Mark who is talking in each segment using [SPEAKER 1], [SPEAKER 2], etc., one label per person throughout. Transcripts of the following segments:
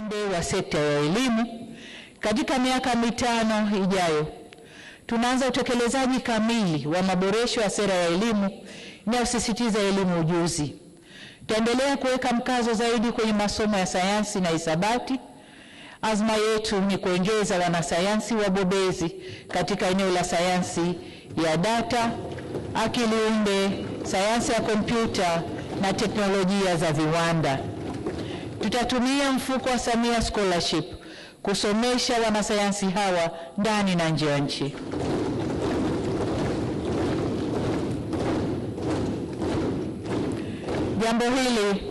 [SPEAKER 1] Upande wa sekta ya elimu, katika miaka 5 ijayo tunaanza utekelezaji kamili wa maboresho ya sera ya elimu inayosisitiza elimu ujuzi. Tutaendelea kuweka mkazo zaidi kwenye masomo ya sayansi na hisabati. Azma yetu ni kuongeza wanasayansi wabobezi katika eneo la sayansi ya data, akili unde, sayansi ya kompyuta na teknolojia za viwanda. Tutatumia mfuko wa Samia Scholarship kusomesha wanasayansi hawa ndani na nje ya nchi. Jambo hili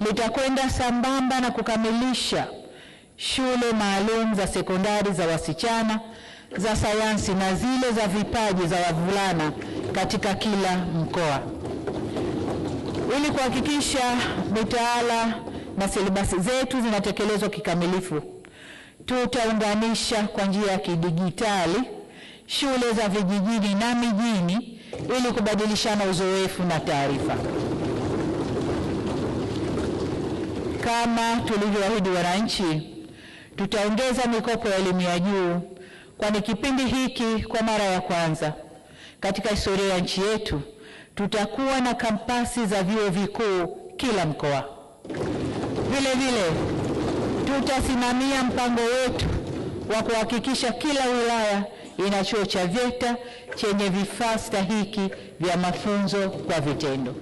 [SPEAKER 1] litakwenda sambamba na kukamilisha shule maalum za sekondari za wasichana, za sayansi na zile za vipaji za wavulana katika kila mkoa, ili kuhakikisha mitaala na silibasi zetu zinatekelezwa kikamilifu. Tutaunganisha kwa njia ya kidijitali shule za vijijini na mijini ili kubadilishana uzoefu na taarifa. Kama tulivyoahidi wananchi, tutaongeza mikopo ya elimu ya juu, kwani kipindi hiki kwa mara ya kwanza katika historia ya nchi yetu tutakuwa na kampasi za vyuo vikuu kila mkoa. Vile vile tutasimamia mpango wetu wa kuhakikisha kila wilaya ina chuo cha VETA chenye vifaa stahiki vya mafunzo kwa vitendo.